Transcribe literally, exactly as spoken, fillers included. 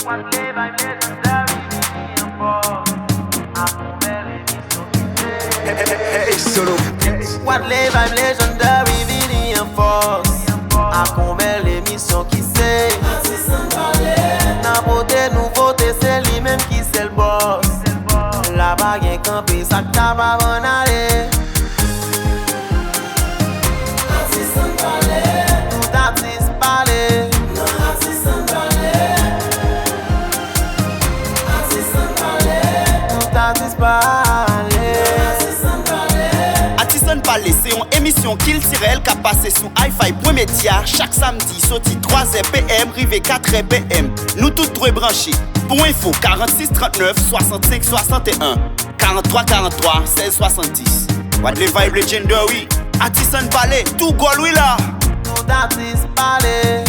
Wadley Vibe Legendary vini an fòs. Ak yon bèl emisyon ki se Hey, solo. Wadley Vibe Legendary vini an fòs. Ak yon bèl emisyon ki se Nan pote nouvote, se li menm ki sèl bòs. La pa gen kanpe, sa k ta pa bann ale. Atis ann pale. Tout atis pale. Nan atis ann pale. Atis ann pale. Tout atis pale. Nan atis ann pale. Atis ann pale se yon emisyon kiltirèl k ap pase sou Hi-Fi Pwen Medya chak samdi soti twa zè p m rive kat è p m. Nou tout dwe branche. Pou enfo, karannsis trannèf swasannsenk swasanteyen, karantwa karantwa sèz swasanndis. Wadley Vibe Legendary, atis ann pale, tou gòl wi la. Tout atis pale.